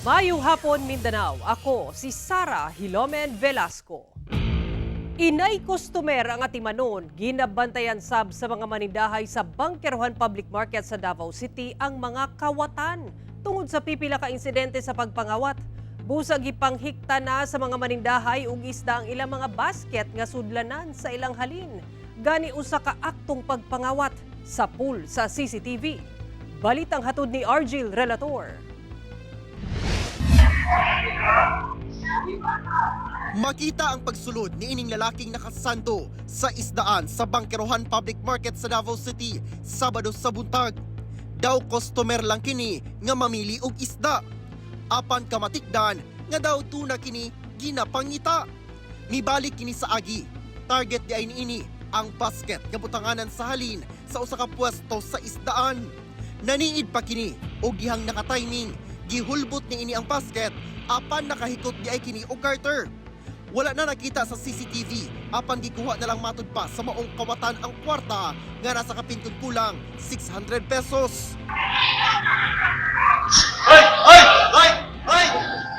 Maayong hapon, Mindanao. Ako si Sara Hilomen Velasco. Inay customer ang atimanon, ginabantayan sab sa mga manindahay sa Bangkerohan Public Market sa Davao City ang mga kawatan tungod sa pipila ka insidente sa pagpangawat. Busag gipanghikta na sa mga manindahay og isda ang ilang mga basket nga sudlanan sa ilang halin. Gani usa ka aktong pagpangawat sapul sa CCTV. Balitang hatod ni Argil Relator. Makita ang pagsulod ni ining lalaking nakasando sa isdaan sa Bangkerohan Public Market sa Davao City, Sabado sa buntag. Daw customer lang kini nga mamili og isda. Apan kamatikdan nga daw tuna kini ginapangita. Mibalik kini sa agi. Target di ay niini ang basket nga butanganan sa halin sa usa ka pwesto sa isdaan. Naniid pa kini og dihang nakatiming, gihulbot niini ang basket apan nakahikot di ay kini og garter. Wala na nakita sa CCTV apan gikuha na lang matud pa sa maong kawatan ang kwarta nga nasa kapinton kulang 600 pesos. Hoy! Hoy! Hoy! Hoy!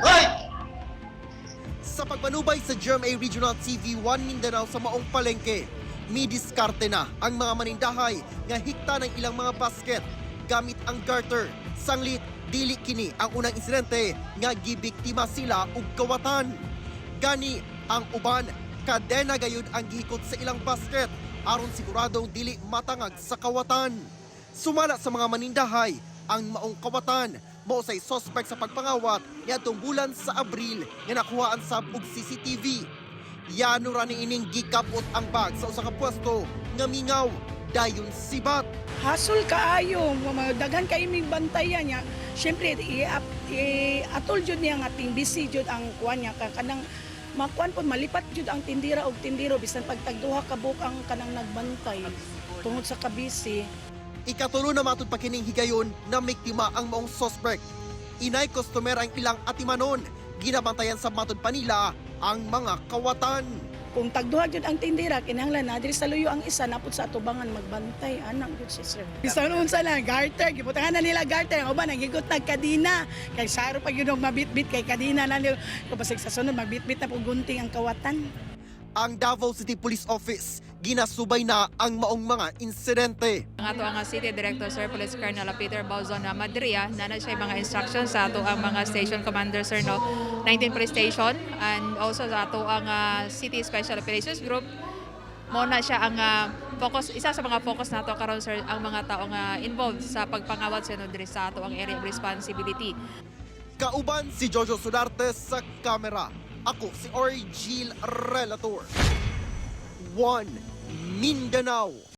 Hoy! Sa pagpanubay sa GMA Regional TV 1 Mindanao sa maong palengke, midiskarte na ang mga manindahay nga hikta ng ilang mga basket gamit ang garter. Sanglit, dili kini ang unang insidente nga gibiktima sila og kawatan. Gani ang uban, kadena gayud ang gihikot sa ilang basket aron siguradong dili matangag sa kawatan. Sumala sa mga manindahay, ang maong kawatan mao say suspect sa pagpangawat niadtong bulan sa Abril nga nakuhaan sab og CCTV. Yano ra ni ining gikapot ang bag sa usa ka pwesto nga mingaw dayon sibat. Hasol kaayo, mga daghan kay iming bantayan niya. Syempre i-atol jud niya nga ting busy jud ang kuan niya ka kanang makuan pod malipat jud ang tindira og tindiro bisan pagtagduha ka buok ang kanang nagbantay tungod sa kabisi. Ikatulo na matud pa kining higayon na miktima ang maong suspect. Inay customer ang ilang atimanon, ginabantayan sa matud pa nila ang mga kawatan. Kung tagduha jud ang tindira, kinahanglan na diri sa luyo ang isa napod sa atubangan magbantay anak jud si sir. Bisan unsa lang garter, gibutangan na nila garter, ang uban nagigot nag kadina. Kay saro pa gyud og mabitbit kay kadina na nila. Kung basig sa sunod magbitbit na pug gunting ang kawatan. Ang Davao City Police Office ginasubay na ang maong mga insidente. Ang ato ang City Director, Sir Police Colonel Peter Bauzon na Madria na na siya mga instructions sa ato ang mga station commander, sir, no, 19 Police Station and also sa ato ang City Special Operations Group. Mo na siya ang focus, isa sa mga focus nato karon, sir, ang mga taong involved sa pagpangawat sa diri sa ato ang area of responsibility. Kauban si Jojo Sudarte sa kamera. Ako si Orgil Relator. 1 Mindanao.